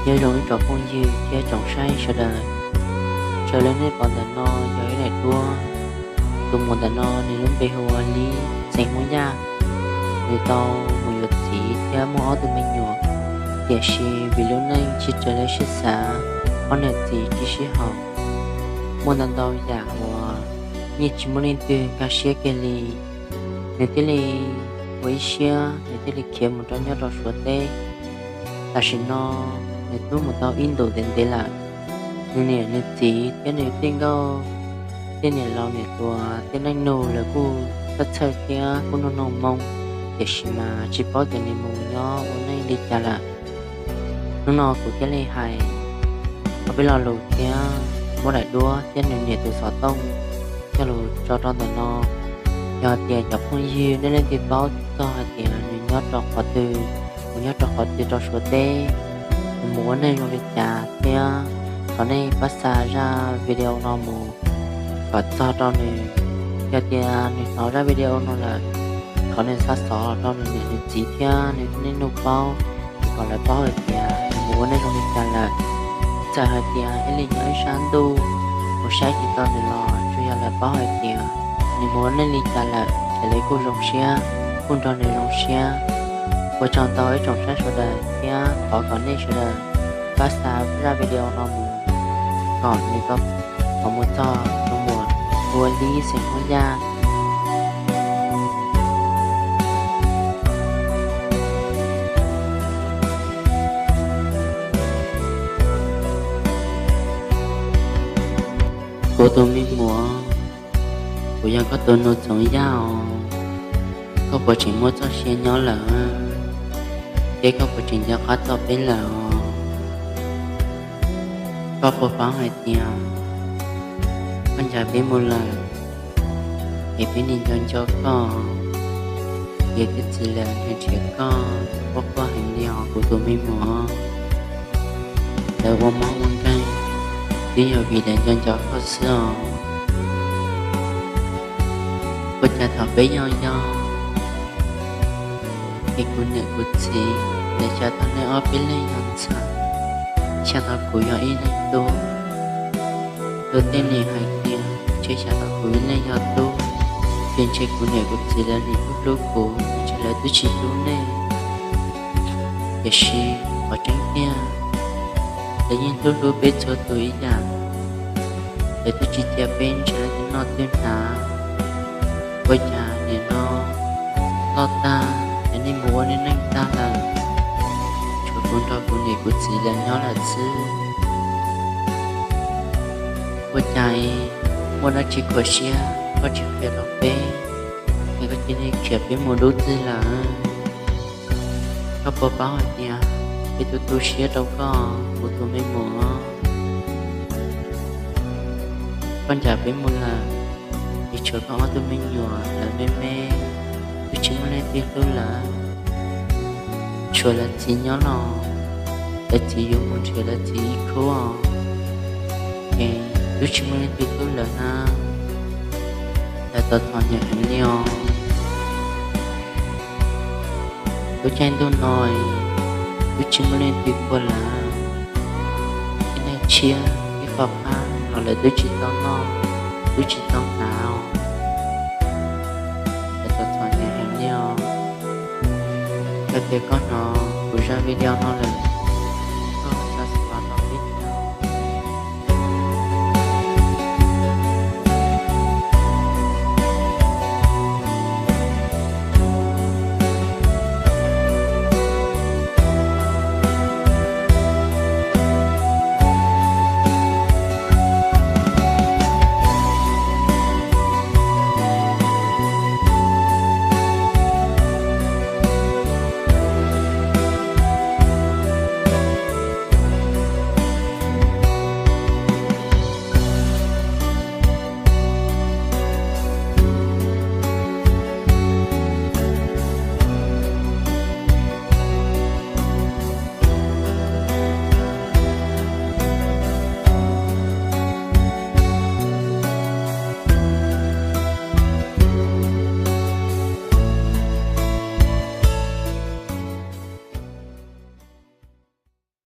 Nyob zoo ib tsoom phooj ywg thiab tsoom saib sawv daws, raws li nej pom ntawm no yog ib daim duab. Tus muam ntawm no nws lub npe hu ua Lib, xeem Hmoob Yaj. Nws tau mus yuav txiv thiab muaj ob tug me nyuam, tiam sis vim lub neej tsis raws li siab xav, ob niam txiv tsis sib haum. Muaj ntau ntau yam uas yeej tsis muaj leej twg nkag siab kiag li. Nws thiaj li ua ib siab, nws thiaj li khiav mus rau nyob rau Suav teb. Tam sim no nws twb mus tau ib ntus ntev ntev lawm. Nws niam nws txiv thiab nws tej nkauj, tej niam laus niam hluas tej neej nus lawv kuj txhawj txhawj thiab kuj nug nug moo, tiam sis mas tsis paub tias nws mus nyob ua neej li cas lawm. Hnub no kuv thiaj li hais ob peb lo lus thiab muab daim duab thiab nws niam tus xov tooj coj los tso rau ntawm no. Yog tias cov phooj ywg nej leej twg paub txog hais tias nws nyob rau qhov twg, mus nyob rau qhov twg rau Suav teb, nws mus ua neej zoo li cas thiab, thov nej pab xa zaj video no mus kom txog rau nws. Yog tias nws hnov zaj video no lawm, thov nws xa xov rau nws niam nws txiv thiab nws tej neej nus paub, kom lawv paub hais tias nws mus ua neej zoo li cas lawm. Txawm hais tias ib leeg nyob ib sab ntuj, mus saib tsis tau nws los tsuas yog lawv paub hais tias nws mus ua neej li cas lawm ces lawv kuj zoo siab, kuj nrog nws zoo siab. Ua tsaug ntau ib tsoom saib sawv daws thiab thov kom nej sawv daws pab xa zaj video no mus kom nws tau, kom mus txog tus muam hu ua Lib, xeem Hmoob Yaj. Kuv tus me muam, kuv yog koj tus nus Txoov Yaj os. Koj puas tseem muaj txoj sia nyob lawm, thiab koj puas tseem nco qab txog peb lawm os? Koj puas paub hais tias koj ncaim peb mus lawm, es peb nim nco nco koj, es twb txiv lawv nrhiav nrhiav koj quaj quaj heev li os kuv tus me muam. Lawv ua mob ua nkeeg twb yog vim lawv nco nco koj xwb os. Ua cas thaum peb yau yau es kuv niam kuv txiv lawv xav tau nej ob peb leeg yau ntxhais, xav tau kuv yog ib leeg tub. Luag tej nim hais tias ntshe xav tau kuv ib leeg yog tub, ces ntshe kuv niam kuv txiv lawv nim hlub hlub kuv, ntshe lawv twb tsis hlub nej. Tiam sis qhov tseeb tiag, lawv yeej hlub hlub peb txhua tus ib yam, lawv twb tsis cia peb ntshaw leej twg noj twg hnav. Ua cas nim no loj tag es nej mus ua nej neej tag lawm, tshuav kuv nrog kuv niam kuv txiv lawv nyob lawm xwb. Ua cas muaj dab tsi khuam siab koj tsis qhia rau peb, es koj cia li khiav peb mus dub txig lawm? Koj puas paub hais tias peb tu tu siab rau koj, kuv tus me muam? Koj ncaim peb mus lawm, es tshuav koj ob tug me nyuam lawv me me, twb tsis muaj leej twg hlub lawv. Tshuav lawv txiv nyob los lawv txiv yuav mus nrhiav lawv txiv ib khub os, es twb tsis muaj leej twg hlub lawv na. Lawv txom txom nyem heev li os. Lub caij ntuj no twb tsis muaj leej twg puag lawv, ib neeg tshiab ib qho qab los lawv twb tsis tau noj, twb tsis tau hnav os. Lawv txom txom nyem heev li os. Yog tias koj hnov kuv zaj video no lawm,